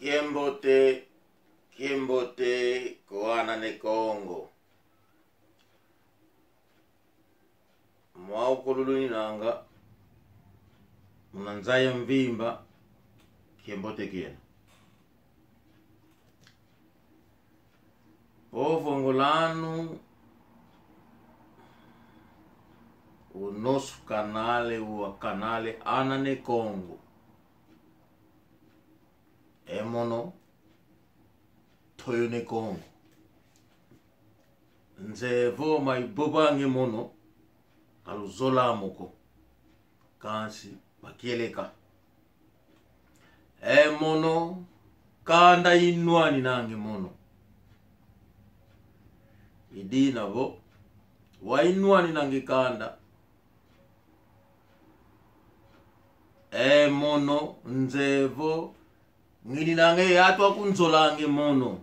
Kiembote, kiembote, koana ne Kongo. Mwaukululuni nanga munanzaya mvimba kiembote kiena. Povo angolano, o nosso canal é o canal Anane Congo. Emono Toyone Congo. Nzevo maibobange mono kaluzola moko kansi bakieleka emono kanda inwani nange mono idina bo wainwani nange kanda emono nzevo ngini nange yatwa kunzolange mono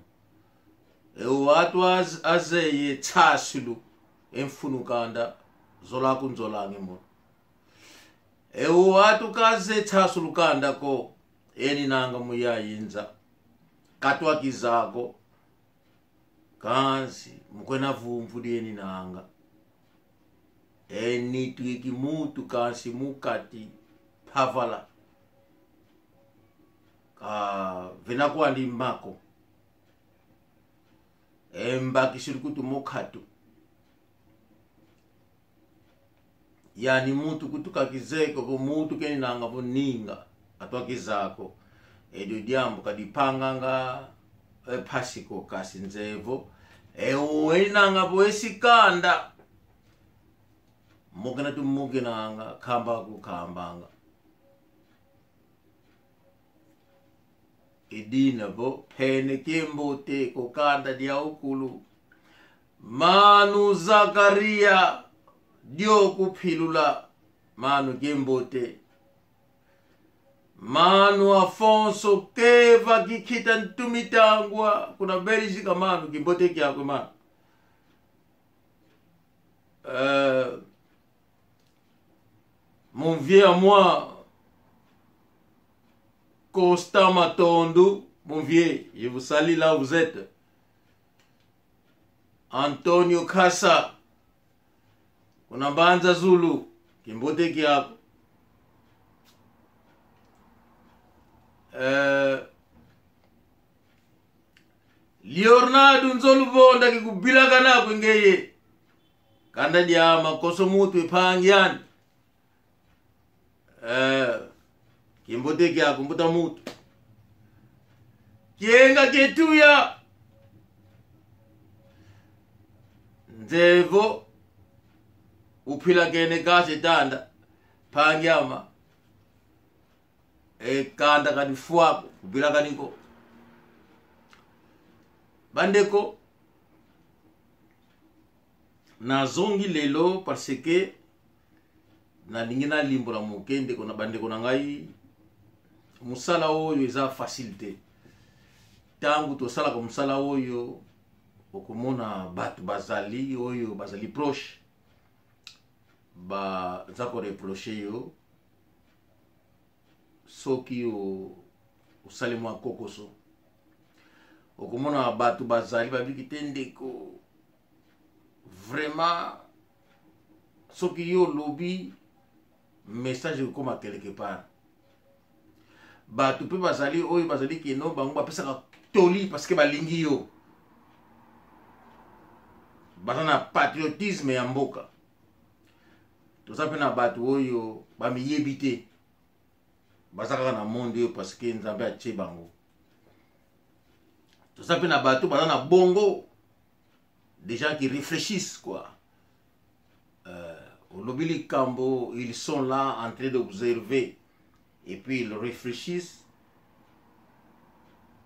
ewatu azeye tsasilu emfunukanda zola kunzolange mono ewatu kaze tsasilu kanda ko eni nanga muyayinza katwakizako kansi mukwena vumvu lieni nanga eni twiki mutu kansi mukati phavala ka venakuandi mako embakisili kutu mokhatu yani mutu kutukakizeko ko mutu keni nanga po ninga atwakizako elyo diambo kadipanganga ephasiko kasi nzevo eweni nanga po esikanda mukena tumukenanga khamba kukhambanga idina bo phene kembote kokanda diaukulu manu Zakaria dio kuphilula manu kembote manu Afonso keva kikhita ntumitangwa kuna Belgica manu kimbote kyakwe manu mon vieux à moi Constant Matondo, mon vieux, je vous salue là où vous êtes. Antonio Kasa, kuna Mbanza Zulu, kimbote kyako. Leonardo Nzolubonda kikubilaka nako ngeye. Kanda dia makoso mutu ipangiani. Kimbote kyako mbuta mutu. Kienga ketuya. Nzevo uphila kene kashe tanda pangyama ekanda kanifuako kupila kaniko bandeko nazongi lelo parce que nalingi nalimbola moke ndeko na bandeko na ngai mosala oyo eza facile te ntango tosalaka mosala oyo okomona bato bazali oyo bazali proche baza koreproche yo soki osali mwa kokoso okomona bato bazali babiki te ndeko vraiment soki yo olobi message ekokoma quelque part bato mpe bazali oyo bazali keno bango bapesaka toli parce que balingi yo baza na patriotisme ya mboka toza mpe na bato oyo bamiyebi te baza kaka na monde oyo parce que nzambe atie bango toza mpe na bato baza na bongo des gens qui réfléchissent quoi olobi likambo ils sont là en train d'observer et puis ils réfléchissent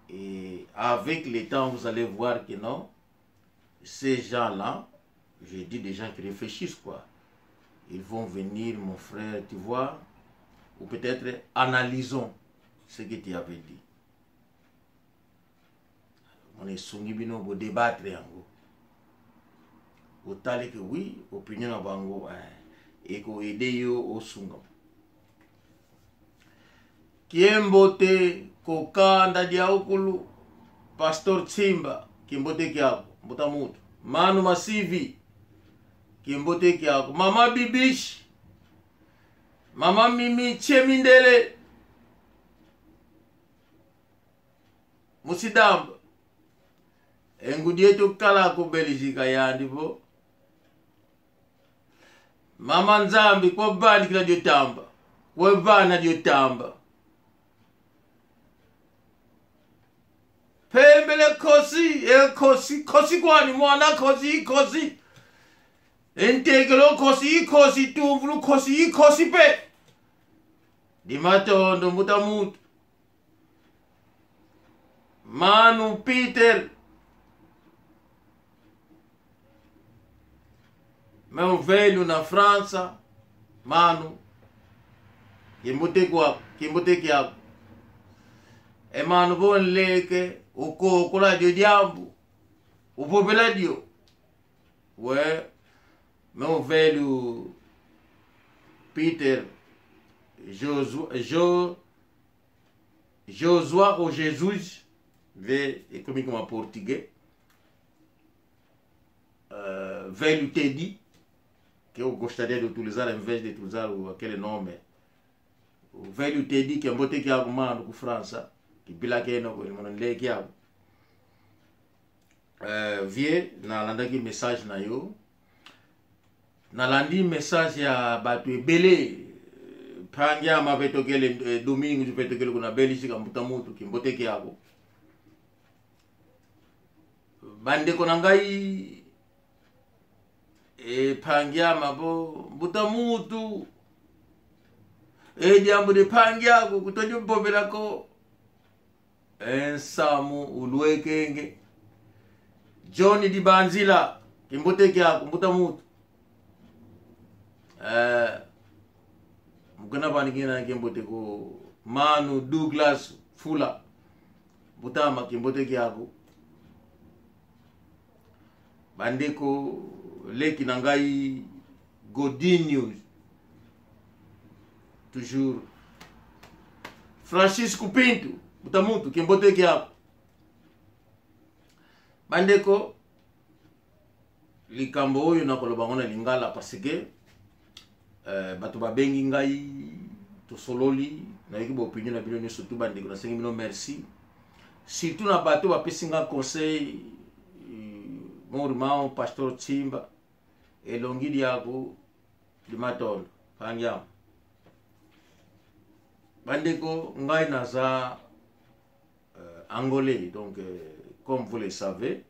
et avec le temps vous allez voir que non ces gens-là je dis des gens qui réfléchissent quoi ils vont venir mon frère tu vois ou peut-être analysons ce que tu avais dit on esungi bino bo débattre yango otali ke oui opinion na bango eko aider yo osunga kiembote. Kokanda diaukulu Pastor Tsimba kimbote kiako mbuta mutu Manu Masivi kimbote kiako Mama Bibish Mama Mimi Chemindele Musidamba engudi yetu kala ku Belgique yandi bo Mama Nzambi kwa bandikila diotamba kwa bana diotamba pembele khosi ekhosi khosi kwani mwana khosi ikhosi entekelo khosi ikhosi tumvu lukhosi ikhosi pe dimatondo mbuta mutu manu peter meu velho na frança manu kimbuteki yako emanu bonleke ukokola dio diambu upopela dio we meu velho peter Josué, Jo, Josué ou Jesus, vê ekomi koma portugais, velho Teddy, que eu gostaria de utilizar em vez de utilizar aquele nome. O velho Teddy, que é mbote que mano com França, que bila que não, ele mano leke yako. Vie nalandaki message na yo. Nalandi message ya bato ebele. Pangia mapetokele domingo petokele kuna Belgique mbuta mutu kimboteki yako. Bandeko na ngai epangia mabo mbuta mutu ediambo de pangia ko kutoji mbobelako ensamu ulwekenge John Dibanzila kimboteki yako mbuta mutu mukana panikina kimboteko Manu Douglas Fula butama kimboteki yako bandeko leki na ngai Godinho toujours Francisco Pinto butamutu kimboteki yako bandeko likambo oyo nakoloba ngo na lingala parce que bato babengi ngai tosololi nayoki ba opinion na bino nyonso tu bandeko nasengi bino merci surtout na bato bapesi nga conseil mon irmão pastor Tsimba elongi diako limatondo pangiam bandeko ngai naza angolais donc comme vous le savez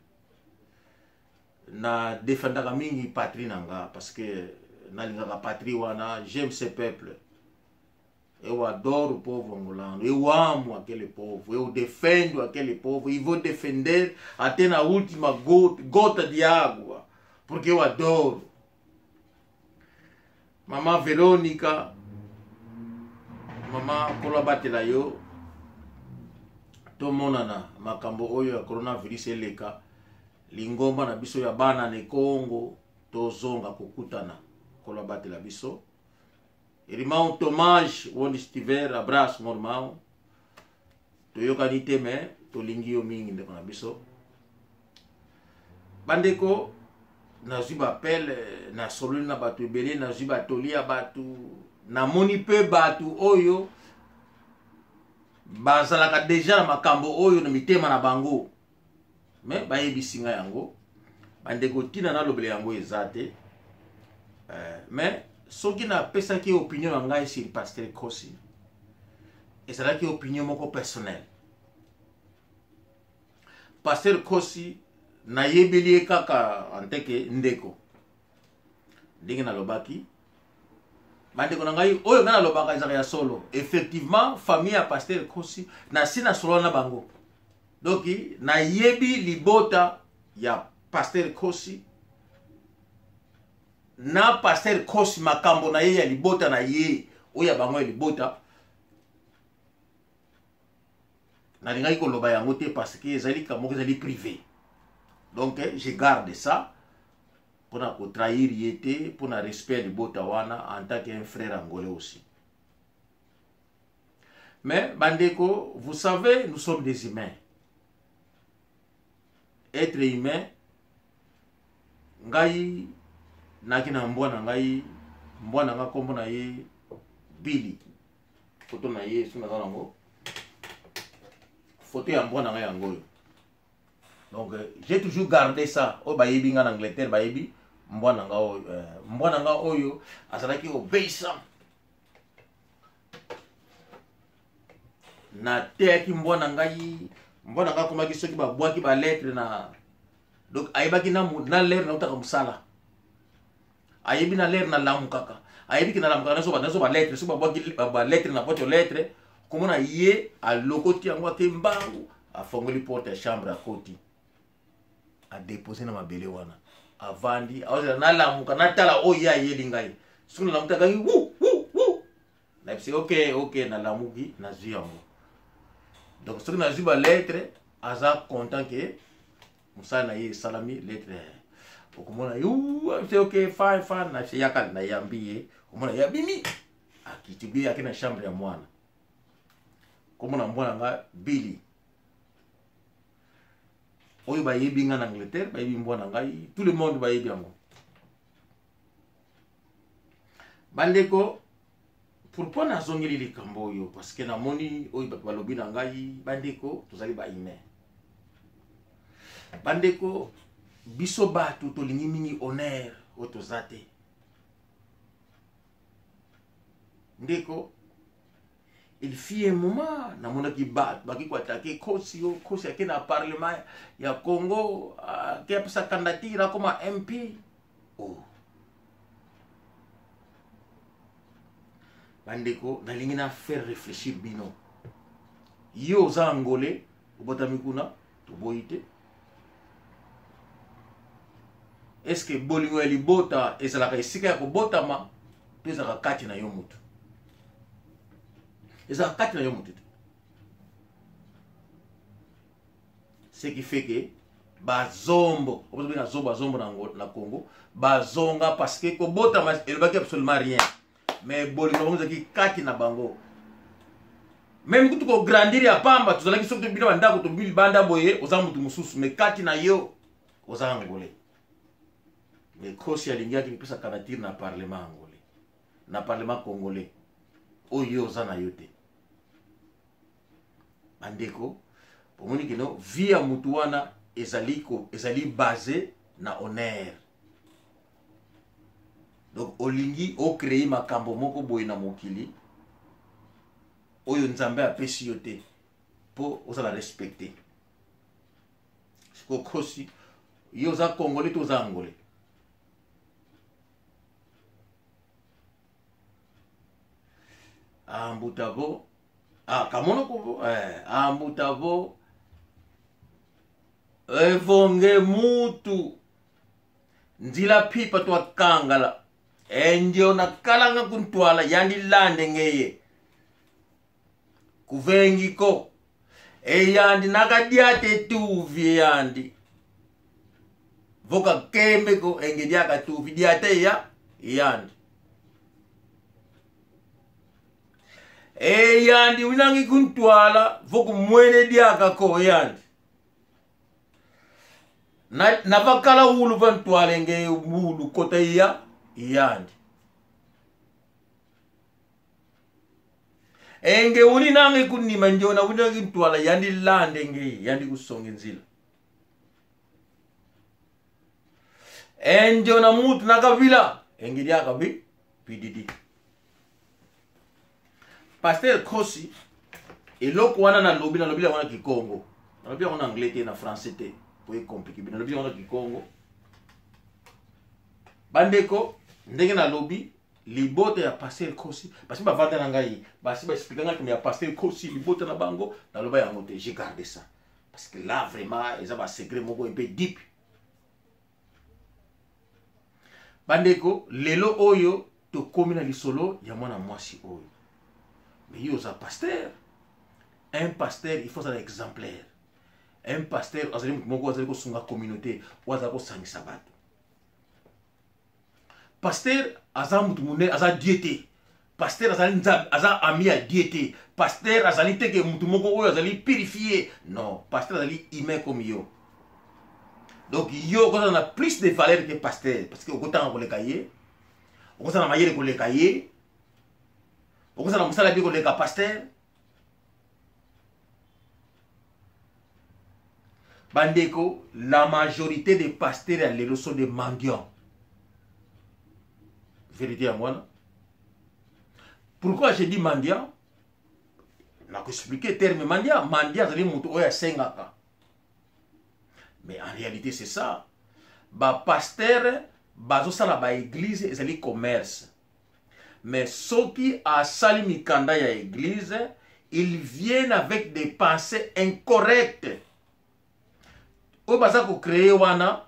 na défendaka mingi patrie na nga parce que nalingaka patrie wana, j'aime ce peuple. Eu adoro o povo angolano, eu amo aquele povo, eu defendo aquele povo e vou defender até na última gota de água, porque eu adoro. Mama Verônica, mama kolabatela yo, tomonana makambo oyo ya coronavirus eleka, lingomba na biso ya bana na Congo tozonga kokutana, kolabatela biso. Irmão Tomás, onde estiver, abraço, meu irmão. Toyokani te me tolingi yo mingi ndeko na biso. Bandeko, nazwi ba appel, nasololi na bato ebele, nazwi batoli ya bato, namoni mpe bato oyo bazalaka deja na makambo oyo na mitema na bango. Mais bayebisi nga yango, bandeko tina nalobela yango eza te. Mais soki napesaki opinion na ngai sur Pasteur Kosi, ezalaki opinion moko personnelle. Pasteur Kosi nayebeli ye kaka en tant que ndeko. Ndenge nalobaki, bandeko na ngai oyo ngai nalobaka ezalaka ya solo. Effectivement, famille ya Pasteur Kosi nasi nasolola na bango. Donc nayebi libota ya Pasteur Kosi na Pasteur Kosi makambo na ye ya libota na ye oyo ya bango ya libota. Nalingaki koloba yango te parce que ezali kamoko, ezali privé. Donc je garde ça mpona kotrahir ye te, mpona respect ya libota wana en tant qu'un frère angolais aussi. Mais bandeko, vous savez, nous sommes des humains. Être humain, ngai naki na mbwa na ngai, mbwa na ngai kombo na ye Billy. Photo na ye soki naza nango. Photo ya mbwa na ngai yango oyo. Donc j'ai toujours gardé ça. Oyo bayebi ngai na Angleterre bayebi mbwa na ngai oyo, mbwa na ngai oyo azalaki obéissant. Nateyaki mbwa na ngai, mbwa na ngai akomaki soki babwaki ba lettre na, donc ayebaki na, na lere nautaka mosala, ayebi na lere nalamukaka, ayebi ke nalamukaka nazo ba lettre, soki babwaki ba lettre na boîte aux lettres, komona ye alokoti yango ake mbangu, afongoli porte ya chambre, akoti, adepose na mabele wana, avandi aozela nalamuka natala oyo ye ayeli ngai. Soki nalamuki akangi wu wu wu, nayebisi ok ok, nalamuki nazwi yango. Donc soki nazwi ba lettre, aza content ke mosala na ye esalami, lettre okomona ye se ok, fine fine, nayebisi yaka, nayambi ye, omona ye abimi akiti bi ake na chambre ya mwana, komona mwana nga Billy oyo bayebi nga na Angleterre, bayebi mbwa na ngai, tout le monde bayebi yango. Bandeko, pourquoi nazongeli likambo oyo? Parce que namoni oyo bato balobi na ngai. Bandeko, tozali ba humain. Bandeko, biso bato tolingi mingi honneur oyo toza te. Ndeko, il fit un moment namonaki bato baki koatake Kosi yo, Kosi ake na parlement ya Congo, ake apesa candidature akoma MP. Oh. Bandeko, nalingi na faire réfléchir bino. Yo oza angolais, obotami kuna, toboyi te. Est-ce que bolingo ya libota ezalaka esika ya kobotama to ezalaka kati na yo motu? Ezalaka kati na yo motu te. Ce qui fait que bazombo, obenga zombo, bazombo na Congo, bazonga parce que kobotama elobaki absolument rien. Mais bolingo bango ezalaki kati na bango. Même kutu kograndir ya pamba, tozalaki soki tobina bandako, tobi libanda boye, oza motu mosusu, mais kati na yo oza angolais. Mais Kosi alingaki kopesa candidature na parlement angolais, na parlement congolais, oyo yo oza na yo te. Bandeko, bomoni kino vie ya motu wana ezali basé na honneur. Donc olingi ocréer makambo moko boye na mokili oyo Nzambe apesi yo te po ozala respecté. Sikoyo Kosi, yo oza congolais to oza angolais? Ambutavo, ah, kamonoko, ambutavo evonge mutu nzila pipa twakangala endio nakalanga kuntwala yandilande ngeye kuvengiko eyandi nakadiate tuvi eyandi voka kembeko enge diaka tuvi diate ya eyandi eyandi winangi kuntwala vokumwene diaka ko eyandi navakala wulu vantwale nge wulu kota iya iyandi enge uli nange kunima njona winangi ntwala yandi lande nge yandi kusonga nzila enjona mutu nakavila enge diaka bi pididi. Pasteur Kosi, eloko wana nalobi, nalobi yango na Kikongo, nalobi yango na anglais te, na français te, po ecompliqué bino, nalobi yango na Kikongo. Bandeko, ndenge nalobi libota ya Pasteur Kosi, basi bavanda na ngai, basi baexplika ngai ya Pasteur Kosi libota na bango, naloba yango te, j'ai gardé ça parce que là vraiment eza ba secret moko un peu deep. Bandeko, lelo oyo tokomi na lisolo ya mwana mwasi oyo. Mais yo oza pasteur. Un pasteur, il faut azala exemplaire. Un pasteur azali moto moko azali kosunga communauté, oyo azali kosangisa bato. Pasteur aza moto monene, aza Dieu te. Pasteur azali nzambe, aza ami ya Dieu te. Pasteur azali te ke mutu moko oyo azali purifié. Non, pasteur azali humain comme yo. Donc yo okozala na plus de valeur que pasteur parce que okotanga koleka ye, okozala na mayele koleka ye, okozala na mosala bi koleka pasteur. Bandeko, la majorité des pasteurs ya lelo sont des mendiants. Vérité yango wana. Pourquoi je dis mendiant? Nakoexplike terme mendiant. Mendiant azali moto oyo asengaka. Mais en réalité c'est ça. Bapasteur bazosala baeglise ezali commerce. Mais soki asali mikanda ya église, ils viennent avec des pensées incorrectes oyo baza kocreye wana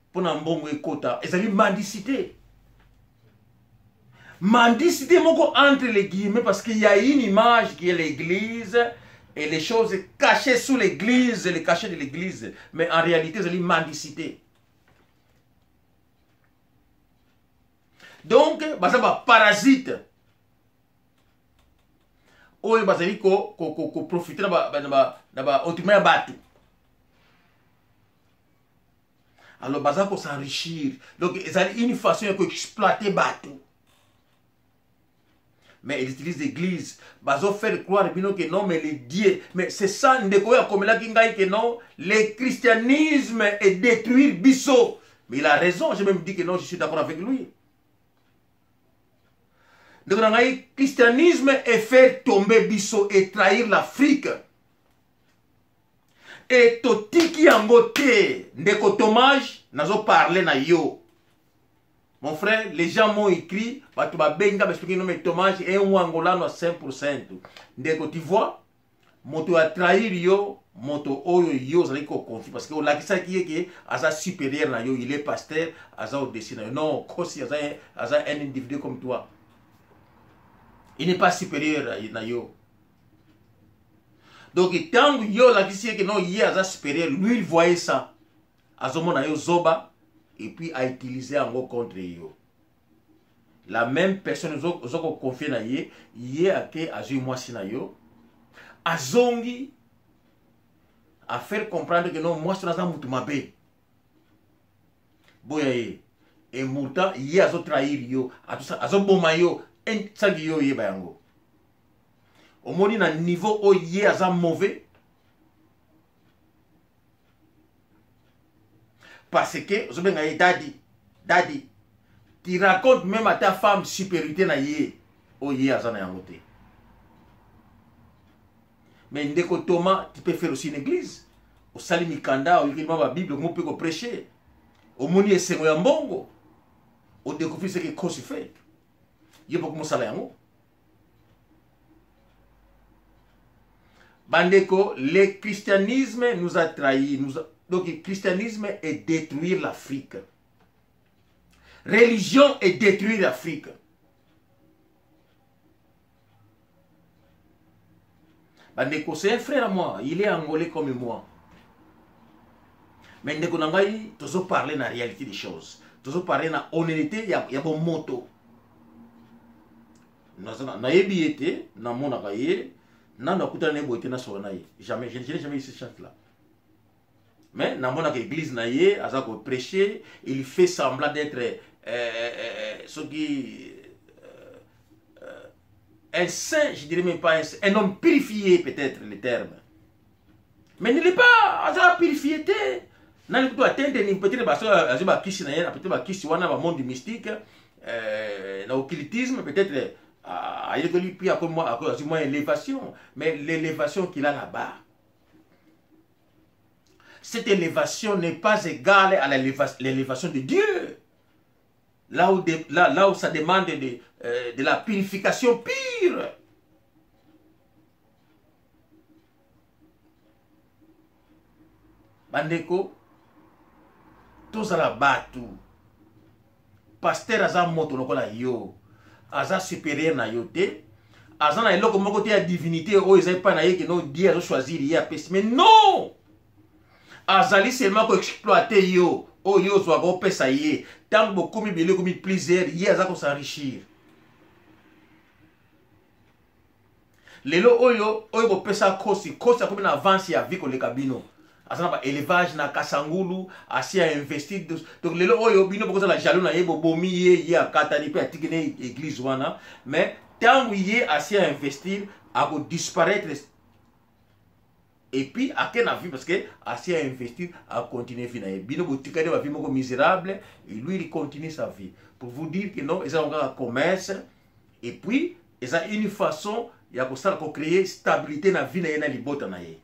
mpona mbongo ekota. Ezali mendicité, mendicité moko entre les guillemets, parce qu'il y a une image qui est l'église et les choses cachées sous l'église, les cachets de l'église, mais en réalité ezali mendicité. Donc baza baparasite oyo bazali koprofite na baautrement ya bato. Alors baza kosenrichir. Donc ezali une façon ya koexploite bato, mais ils utilisent l'église. Bazo faire croire bino que non, mais les dieux. Mais c'est ça, ndeko oyo akomelaki ngai que non, le christianisme est détruire biso. Mais il a raison. J'ai même dit que non, je suis d'accord avec lui. Ndeko na ngai, christianisme est faire tomber biso et trahir l'Afrique. E totiki yango te. Ndeko Tomage, nazoparle na yo. Mon frère, les gens m'ont écrit, bato babenga, baexplike no, mais Tomage est un angolano à 5%. Ndeko, tu vois, moto ya trahir yo, moto oyo yo ozali koconfie parce que olakisaki ye ke aza supérieur na yo, il est pasteur, aza au-dessus na yo. Non, kosi aza, aza un individu comme toi. Il n'est pas supérieur na yo. Donc ntango yo olakisi ye ke non, ye aza supérieur, lui il voyait ça, azomona yo zoba et puis a utiliser yango contre yo. La même personne oza koconfie na ye, ye ake azwi mwasi na yo, azongi a faire comprendre que non, mwasi wana aza mutu mabe, boya ye. Et pourtant ye azotrahir yo, azoboma yo sangi yo oyeba yango. Omoni na niveau oyo ye aza mauvais, parce que ozobenga ye dadi dadi. Tu racontes même à ta femme supériorité na ye oyo ye aza na yango te. Mais ndeko Thomas, tu peux faire aussi une église. Osali mikanda, oyokeli mwa babible, okomi mpe koprêche. Omoni esengo ya mbongo, odécouvrir ce que Kosi fait, ye mpo komosala yango. Bandeko, le christianisme nous a trahis, nous a... Donc le christianisme est détruire l'Afrique. Religion est détruire l'Afrique. Bandeko, c'est un frère à moi, il est angolais comme moi. Mais ndeko na ngai, tozo parler na réalité des choses, tozo parler na honnêteté ya bomoto. Nayebi ye te, namonaka ye nano, akutana na ye boye te, nasolo na ye jamais. Je n'ai jamais eu cette chance là. Mais namonaka église na ye, aza koprêcher, il fait semblant d'être soki un saint, je dirais même pas un saint, un homme purifié peut-être le terme, mais il n'est pas, aza purifié te. Nani kutu atteindre ni peut-être baso azwi bakisi na ye, peut-être bakisi wana bamonde mystique, na occultisme peut-être ayekoli, puis azwi mwa élévation. Mais l'élévation qu'il a là-bas, cette élévation n'est pas égale à l'élévation de Dieu. Là où ça demande de la purification pure. Bandeko, tozala bato. Pasteur aza moto lokola yo, aza supérieur na yo te, aza na eloko moko te ya divinité oyo eza epai na ye ke no Dieu azochoisir ye apesi. Mais non, azali seulement koexploite yo. Oyo yo ozwaka, opesa ye. Ntango bokomi bele, ekomi plusieurs, ye aza kosenrichir. Lelo oyo oyo bopesa Kosi, Kosi akomi na avance ya vie koleka bino. Aza na ba élevage na Kasangulu, asi a investi. Donc lelo oyo bino bokozala jaloux na ye, bobomi ye, ye akatani pe atiki ne église wana. Mais tango ye asi a investir, ako disparaître et puis ake na vie parce que asi a investir, a continuer vie na ye. Bino botikali ba vie moko misérable et lui il continue sa vie. Pour vous dire que non, eza kaka commerce et puis eza une façon ya kosala ko créer stabilité na vie na ye na libota na ye.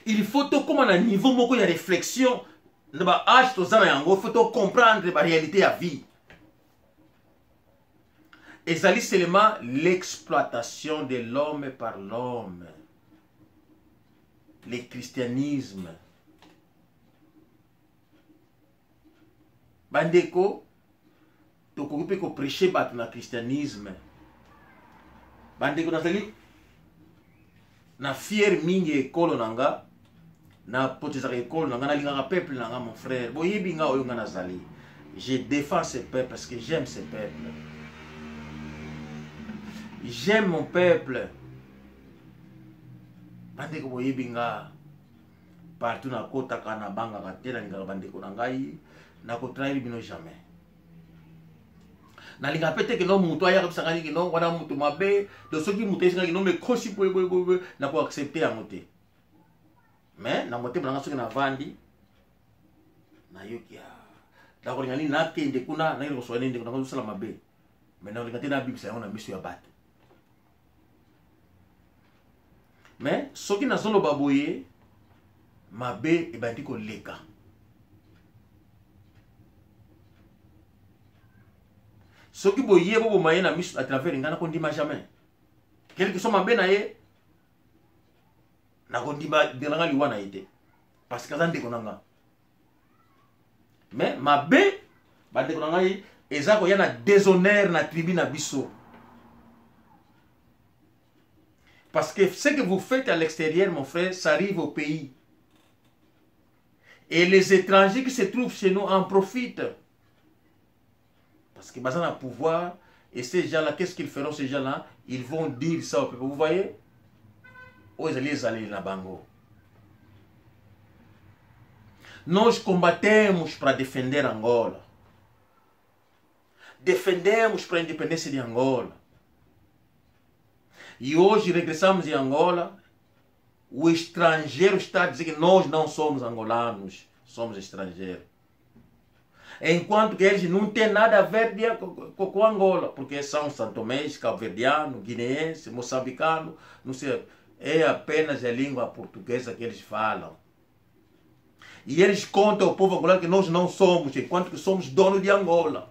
Il faut tokóma na niveau moko ya réflexion na ba âge toza na yango, faut to comprendre ba réalité ya vie. Ezali seulement l'exploitation de l'homme par l'homme, le christianisme. Bandeko, tokoki mpe koprêche bato na christianisme. Bandeko, nazali na fier mingi ekolo na nga, na potezaka ekolo na nga, nalingaka peuple na nga. Mon frère, boyebi nga oyo nga nazali. Je défends ce peuple parce que j'aime ce peuple, j'aime mon peuple. Bandeko, boyebi nga, partout nakotaka, nabangaka te, nalingaka bandeko na ngai, nakotrahir bino jamais. Nalingaka mpe te que non, moto ayaka bisanga nini, non, wana moto mabe. Donc soki moto ayesingaki non, mais Kosi boye boye boye, nakoaccepte yango te. Mais na motema nanga, soki navandi, nayoki nakolinga nini, nakende kuna, nakende kosola nini, ndeko nanga ozosala mabe, mais nakolinga te nabimisa yango na miso ya bato. Mais soki nazoloba boye, mabe ebandi koleka. Soki boye boboma ye na miso à travers ngai, nakondima jamais. Quelque soit mabe na ye, nakondima nanga liwa na ye te, parce que aza ndeko na nga. Mais mabe, bandeko na ngai, eza koya na déshonneur na tribu na biso, parce que ce que vous faites à l'extérieur, mon frère, ça arrive au pays et les étrangers qui se trouvent chez nous en profitent, parce que baza na pouvoir. Et ces gens-là, qu'est-ce qu'ils feront, ces gens-là? Ils vont dire ça au peuple. Vous voyez, oyo ezali ezaleli na bango. Nós combatemos para defender Angola, defendemos para a independência de Angola. E hoje regressamos em Angola, o estrangeiro está a dizer que nós não somos angolanos, somos estrangeiros. Enquanto que eles não têm nada a ver com Angola, porque são santomenses, cabo-verdiano, guineense, moçambicano, não sei, é apenas a língua portuguesa que eles falam. E eles contam ao povo angolano que nós não somos, enquanto que somos donos de Angola.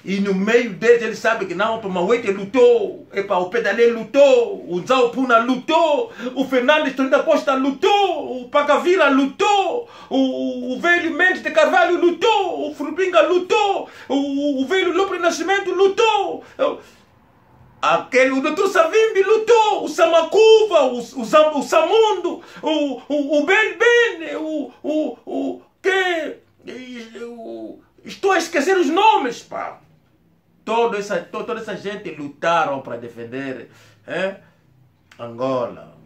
E no meio deles eles sabem que não, o Mawete lutou, epa, o Pedalé lutou, o Nzau Puna lutou, o Fernandes Tony da Costa lutou, o Pacavira lutou, o velho Mendes de Carvalho lutou, o Frubinga lutou, o velho Lopo Nascimento lutou, aquele, o Dr. Savimbi lutou, o Samakuva, o Samundo, o Ben Ben, o que... Estou a esquecer os nomes, pá. Toda essa gente lutaram para defender, hein, Angola.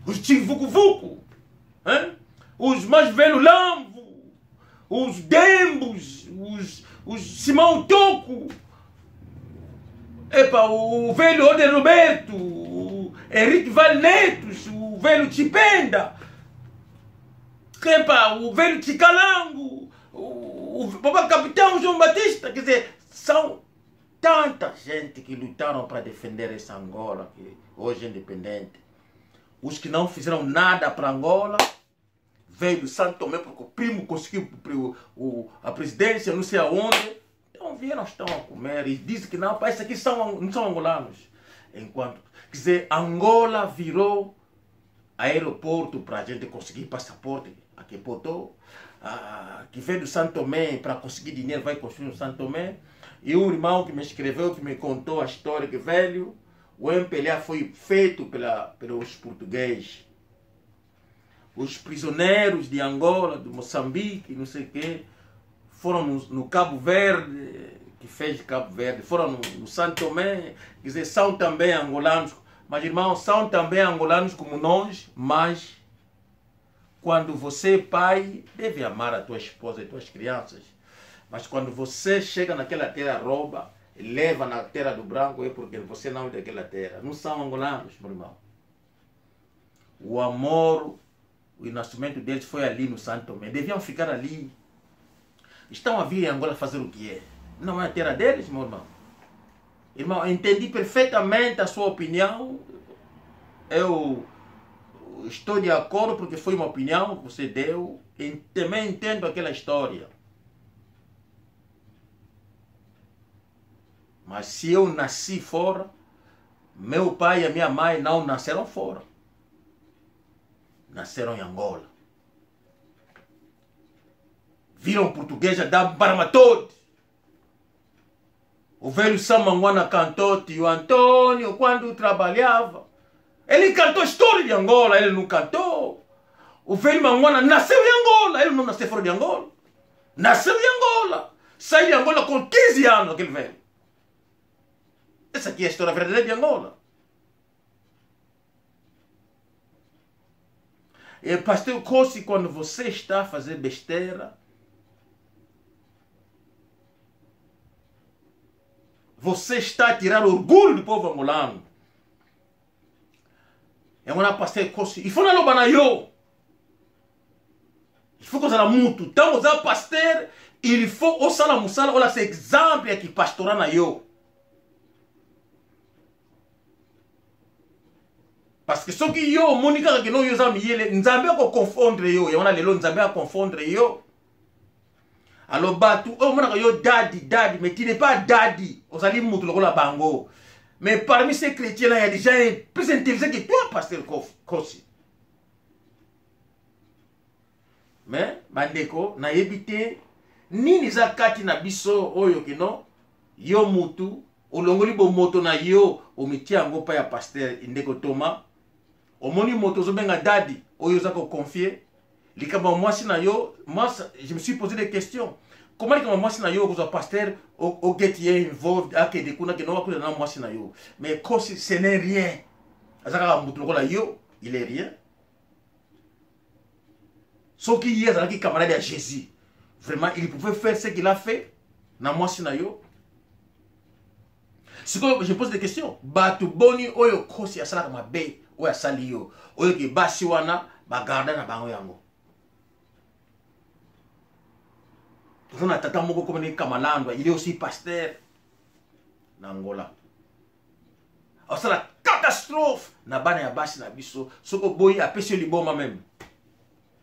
Os Chivukuvuku, hein, os mais velhos Lamvo, os Dembos, os Simão Toco, epa, o velho Oder Roberto, o Henrique Valnetos, o velho Chipenda, epa, o velho Chicalango, o papá Capitão João Batista. Quer dizer, são tanta gente que lutaram para defender essa Angola, que hoje é independente. Os que não fizeram nada para Angola, veio do Santo Tomé, porque o primo conseguiu a presidência, não sei aonde. Então vieram, estão a comer e dizem que não, esses aqui não são angolanos. Enquanto, quer dizer, Angola virou aeroporto para a gente conseguir passaporte. Aqui Porto, que veio do Santo Tomé para conseguir dinheiro, vai construir no Santo Tomé. E um irmão que me escreveu, que me contou a história, que velho, o MPLA foi feito pelos portugueses. Os prisioneiros de Angola, de Moçambique, não sei o quê, foram no Cabo Verde, que fez Cabo Verde, foram no Santo Tomé, quer dizer, são também angolanos, mas irmãos, são também angolanos como nós, mas quando você é pai, deve amar a tua esposa e tuas crianças. Mas quando você chega naquela terra, rouba, leva na terra do branco, é porque você não é daquela terra. Não são angolanos, meu irmão. O amor, o nascimento deles foi ali no Santo Tomé. Deviam ficar ali. Estão a vir em Angola fazer o que é? Não é a terra deles, meu irmão. Irmão, entendi perfeitamente a sua opinião. Eu estou de acordo porque foi uma opinião que você deu. E também entendo aquela história. Mas se eu nasci fora, meu pai e a minha mãe não nasceram fora. Nasceram em Angola. Viram português a dar barmatode. O velho Samanguana cantou tio Antônio quando trabalhava. Ele cantou a história de Angola, ele não cantou. O velho Manguana nasceu em Angola, ele não nasceu fora de Angola. Nasceu em Angola. Saiu de Angola com 15 anos, aquele velho. Essa aqui é a história verdadeira de Angola. E pastor Kossi, quando você está a fazer besteira, você está a tirar orgulho do povo angolano. Yango na pasteur Kossi, il faut naloba na yo. Il faut kozala mutu. Ntango oza pasteur, il faut osala mosala olakisa exemple ya kipastorat na yo. Parce que soki yo omoni kaka kino yo oza miyele, Nzambe akoconfondre yo. Yango na lelo Nzambe akonfondre yo. Alors bato oyo omonaka yo daddy, daddy, mais tu n'es pas daddy. Ozali mutu lokola bango. Mais parmi ces chrétiens-là, il y a des gens plus intelligents que toi, pasteur Kossi. Mais bandeko, nayebi te nini eza kati na biso oyo kino yo mutu olongoli bomoto na yo omitia yango pa ya pasteur ndeko Thomas. Omoni moto ozobenga daddy oyo oza koconfier likambo ya mwasi na yo. Moi, je me suis posé des questions. Comment likambo ya mwasi na yo okozwa pasteur ogeti ye involved akende kuna kende wakuna na mwasi na yo? Mais Kossi, ce n'est rien. Aza kaka motu lokola yo, il est rien. Soki ye azalaki camarade ya Jésus, vraiment il pouvait faire ce qu'il a fait na mwasi na yo. Sikoyo je pose des questions. Bato boni oyo Kossi asalaka mabe oyo asali yo, oyo ke basi wana bagarda na bango yango. Toza na tata moko komene Kamalandwa, il est aussi pasteur na Angola. Asala catastrophe na bana ya basi na biso. Soko boyi apesi yo liboma même.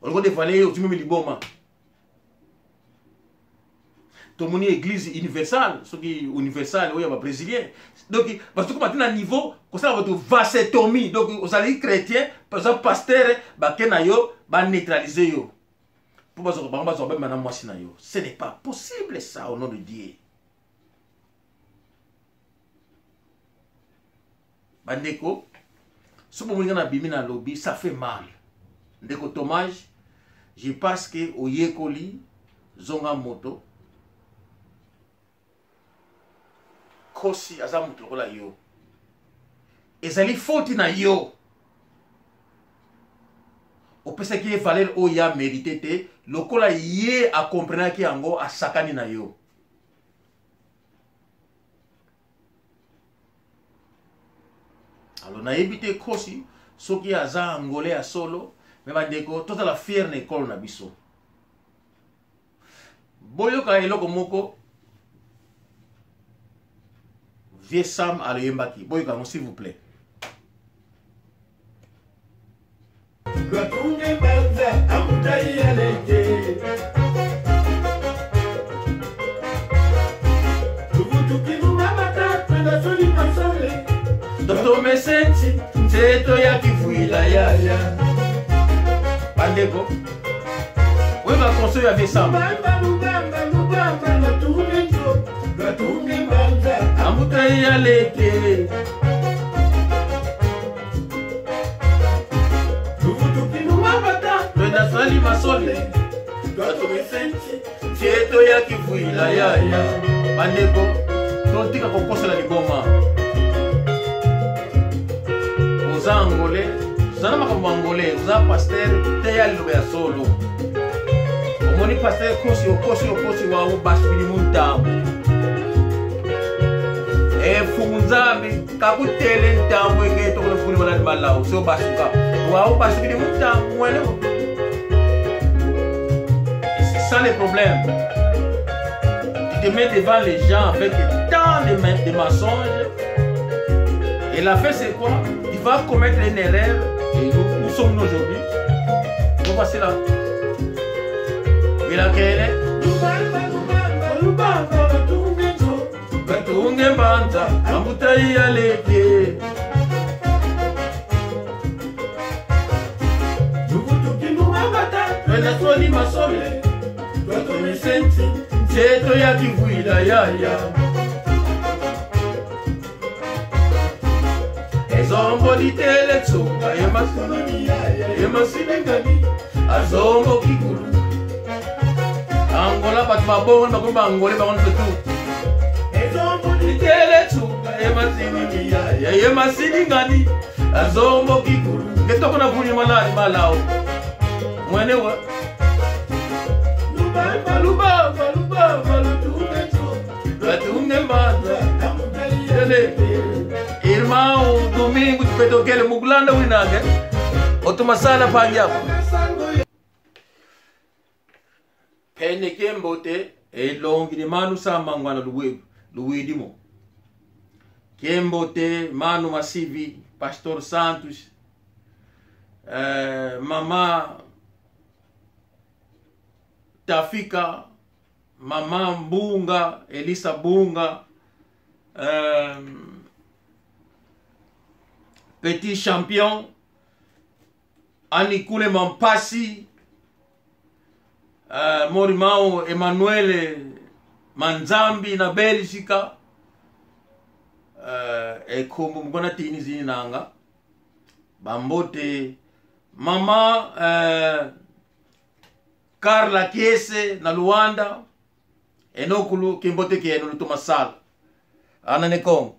Olingo dévoiler yo, ozwi meme liboma. Tomoni église universelle, soki universelle oyo ya ba brésilien. Donc parce que matin na niveau kosala bato vasectomie. Donc ozali chrétien, par exemple pasteur, bake na yo, ba neutraliser yo. Po bazwa bango bazwa bema na mwasi na yo. Ce n'est pas possible ça au nom de Dieu. Bandeko, soki bomoni nga na bimi na lobi, ça fait mal. Ndeko Thomas, je pense que oyekoli zonga moto. Kossi aza moto lokola yo. Ezali faute na yo. Opesaki ye valeur oyo ya mérité te, lokola ye a comprenaki yango, asakani na yo. Alors nayebi te Kossi soki aza angolais ya solo, mais bandeko tozala fier na ekolo na biso. Boyoka eloko moko Vieux Sam aloyembaki, boyoka yango s'il vous plaît. Lwatunge banza amutai aleke. Tuvutuki mumamata twenda soli masole. Docteur Mesenti, nzeto ya kifuila ya ya. Bandeko, oyo ba conseil ya Vieux Sam. Lubamba, lubamba, lubamba, lwatunge nzo, lwatunge banza amutai aleke. Twenda sali masole. Tieto ya kifuila ya ya. Bandeko, totika kokosela liboma. Oza Angolais, oza na makambo ya Angolais, oza pasteur, teya liloba ya solo. Omoni pasteur kosi okosi okosi wa basubili muntambo. Efumu Nzambi kakutele ntambo eke tokolo funi maladi malawu so basuka wa basubili muntambo mwene. C'est ça le problème. Tu te mets devant les gens avec tant de mensonges. Et la fin, c'est quoi? Tu vas commettre une erreur. Et nous, où sommes-nous aujourd'hui? On va passer là. Bilakele. Batunge mbanza, ambutai aleke. Twena masole, twatomisenti, nzeto ya kivuila yaya. Ezombo litele tsunga, yemasunoni yaya, yemasinengani, azombo kikulu. Angola bato babongo bakomi ba Angolais bango nyonso tu. Ezombo litele tsunga, yemasinini yaya, yemasiningani, azombo kikulu. Ngetoko na vuli malali malao. Mwene wa Lubamba, lubamba, lubamba, lutunge nzo, lutunge mbanza, ele. Irmão Domingo de Pedroquele, Mugulanda Winange, Otomasala Panjab. Pene Kembote, elongi de Manu Samangwana Luwedimo. Kembote, Manu Masivi, Pastor Santos, Mama Tafika, Mama Mbunga, Elisa Bunga, Petit Champion, Anikule Mampasi, Morimao Emmanuel Manzambi na Belgica, ekombo mukona tini zini nanga bambote mama Carla Kiese na Luanda enokulu kimbote kieno lutumasala anane Kongo.